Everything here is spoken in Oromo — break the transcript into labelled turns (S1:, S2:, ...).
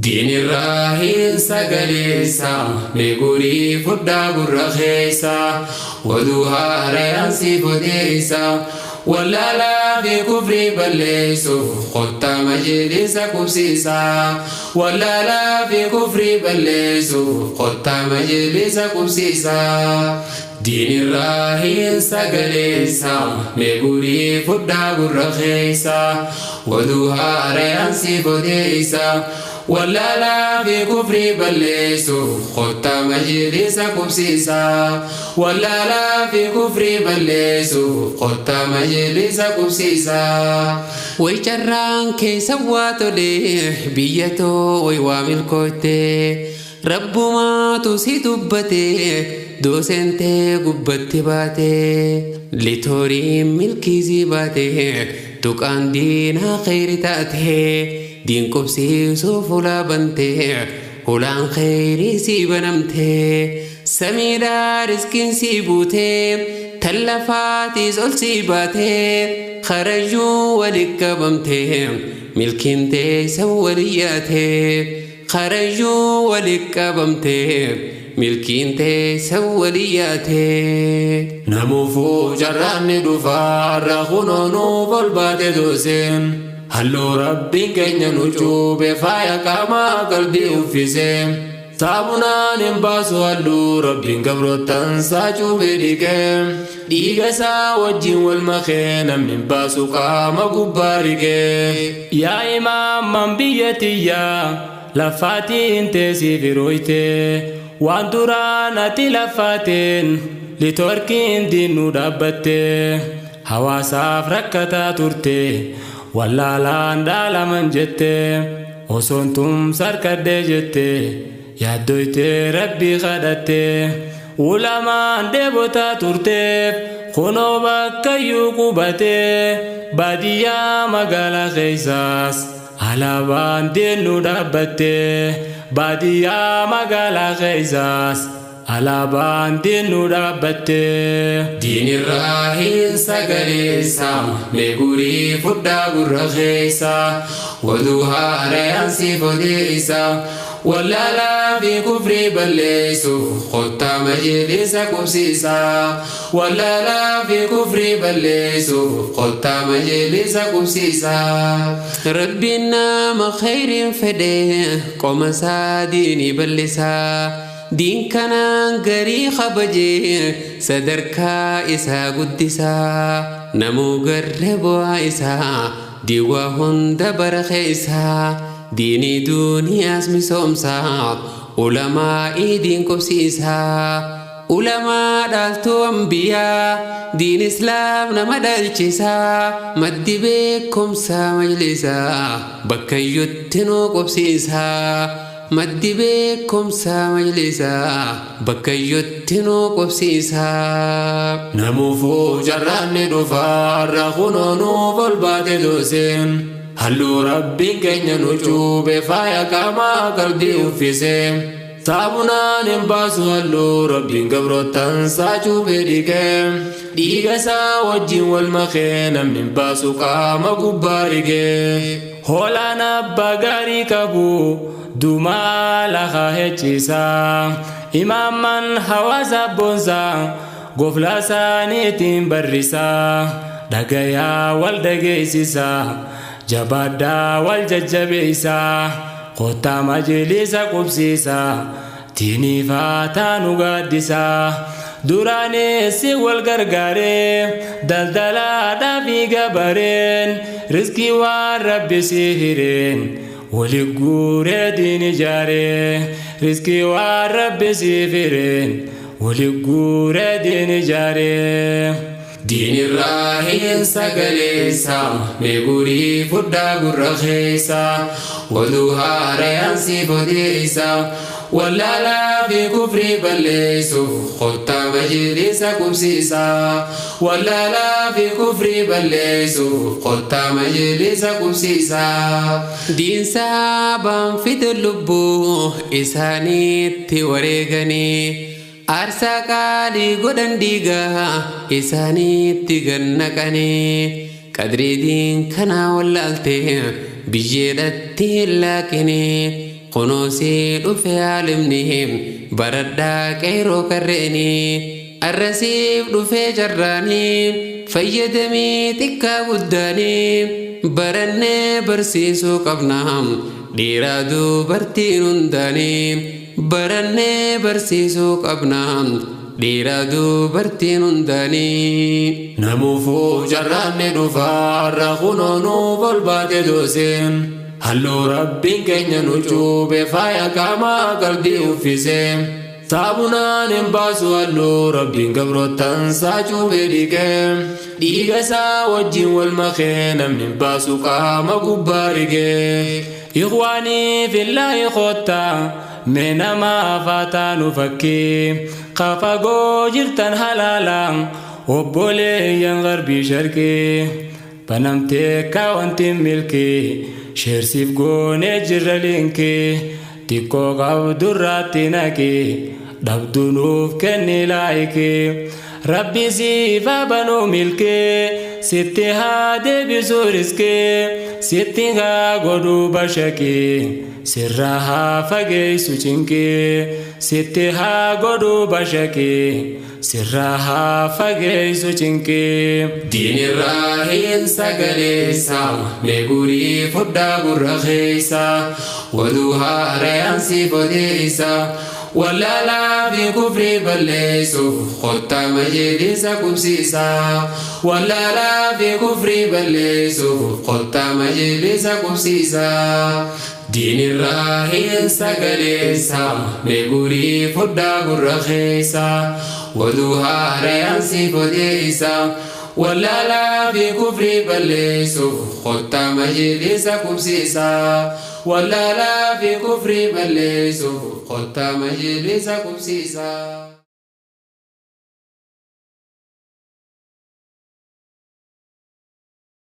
S1: Diinirraa hin sagaleessa, mee gurii fudhaa gurra keessa, oduu haarayaan siif odeessa. Wallaalaa fi kufrii balleessuuf kottaa majlisa qubsiisa. Wallaalaa fi kufrii balleessuuf kottaa majlisa qubsiisa. Diinirraa hin sagaleessa, mee gurii fudhaa gurra keessa, oduu haarayaan siif odeessa. Wallaalaa fi kufrii balleessuuf kottaa majlisa qubsiisa. Wallaalaa fi kufrii balleessuuf kottaa majlisa qubsiisa.
S2: Way carraan keessa waa tolee, biyya too way waa milkooyte, rabbumaatu si dubbate, dooseentee gubbatti baate, litooriin milkiisii baate, tuqaan diinaa kheyri taate, diin qubsiisuuf hulaa bante, hulaan kheyrii sii banamte, samiidhaa riskiin sii buute, tallafaatiis ol sii baate, karayyuu walit qabamte, milkiin teessa waliyyaate, karayyuu walit qabamte, milkiin teessa waliyyaate.
S1: Namuufuu carraan ni dhufaa, har'a kunoo nuuf ol baate dooseen. Halluu rabbiin keenya nu cuube, faaya qaamaa qalbii uffise. Saamunaan hin baasu halluu rabbiin gabroottan isaa cuube dhiqee. Dhiiga isaa wajjin wal makee, namni hin baasu qaama gubbaa riqee.
S3: Yaa imaamman biyya tiyyaa, lafaatiin teessii firooyte, waan duraan ati lafaateen litorkiin diinuu dhaabbatte, hawaasaaf rakkataa turte, wallaalaan dhaalaman jette, osoon tumsa harkadhee jette, yaaddoyte rabbii kadhatte, ulamaan dheebotaa turteef kunoo bakkayyuu qubate, baadiyyaa magaalaa keessaas alaabaan deennuu dhaabbatte, baadiyyaa magaalaa keessaas alaabaan deennuu dhaabbatte.
S1: Diinirraa hin sagaleessa, mee gurii fudhaa gurra keessa, oduu haarayaan siif odeessa. Wallaalaa fi kufrii balleessuuf kottaa majlisa qubsiisa. Wallaalaa fi kufrii balleessuuf kottaa majlisa qubsiisa.
S2: Rabbiin nama khayriin fedhe qoma isaa diinii bal'isaa. Diin kanaan garii kabajee sadarkaa isaa guddisaa. Namuu garree bu'aa isaa diiwaa hunda bara keessaa. Diinii duuniyaas misoomsaa, ulamaa diin qubsiisaa. Ulamaa dhaaltuu ambiyaa, diin islaam nama dhalchisaa, maddi beekumsaa majlisaa, bakkayyutti nu qubsiisaa. Maddi beekumsaa majlisaa, bakkayyutti nu qubsiisaa.
S1: Namuufuu carraan ni dhufaa, har'a kunoo nuuf ol baate dooseen. Halluu rabbiin keenya nu cuube, faaya qaamaa qalbii uffise. Saamunaan hin baasu halluu rabbiin gabroottan isaa cuube dhiqee. Dhiiga isaa wajjin wal makee, namni hin baasu qaama gubbaa riqee.
S3: Hoolaan abbaa gaarii qabu dumaa lafa hechiisa. Imaamman hawaasa boonsaa, goflaa isaaniitiin barrisaa. Dhagayaa wal dhageessisaa, jabaadhaa wal jajjabeessaa, kottaa majlisa qubsiisaa, diiniifaa taanu gaaddisaa. Duraanis wal gargaaree, daldalaadhaa fi gabareen, riskii waan rabbi si hireen, wali guuree diin ijaaree, riskii waan rabbi si hireen, wali guuree diin ijaaree.
S1: Diinirraa hin sagaleessa, mee gurii fudhaa gurra keessa, oduu haarayaan siif odeessa. Wallaalaa fi kufrii balleessuuf kottaa majlisa qubsiisa. Wallaalaa fi kufrii balleessuuf kottaa majlisa qubsiisa.
S2: Diin saabaan fide lubbuu isaaniitti wareeganii, aarsaa qaalii godhan dhiigaa isaaniitti gannaqanii, qadrii diin kanaa wallaalte biyyeedhatti hin laaqinii. Kunuunsii dhufe aalimni baradhaa qeeroo karreeni. Arrasiif dhufee carraanii fayyadamii xiqqaa guddaanii barannee barsiisuu qabna dhiiraa dubartiin hundaanii barannee barsiisuu qabna dhiiraa dubartiin hundaanii.
S1: Namuufuu carraan ni dhufa har'a kunoo nuuf ol baate dooseen. Halluu rabbiin keenya nu cuube faaya qaamaa qalbii uffisee. Saabunaan hin baasu halluu rabbiin gabroottan saa cuubee dhiqee. Dhiiga isaa wajjin wal makee namni hin baasu qaama gubbaa rigee.
S3: Ikhwaanii fillaahi koottaa mee nama faataa nu fakkii qafagoo jirtan halaala obboleeyyan garbii sharqii banamtee kaawantiin milkii sheersiif goonee jirra liinkii xiqqoo qabdurraatti naqii dhabdu nuuf kenni laayikii rabbi siif haa banuu milkii sitti haa deebisu riskii sitti haa godhuu bashaqii sirraa haa fageessu cinqii sitti haa godhuu bashaqii sirraa haa fageessu cinqii.
S1: Diinirraa hin sagaleessa mee gurii foddaa gurra keessa oduu haarayaan siif odeessa. Wallaalaa fi kufrii balleessuuf kottaa majliisa qubsiisa. Wallaalaa fi kufrii balleessuuf kottaa majliisa qubsiisa. Diinirraa hin sagaleessa mee gurii foddaa gurra keessa oduu haarayaan siif odeessa. Wallaalaa fi kufrii balleessuuf kottaa majliisa qubsiisa. Wallaalaa fi kufrii balleessuuf kottaa majliisa qubsiisa.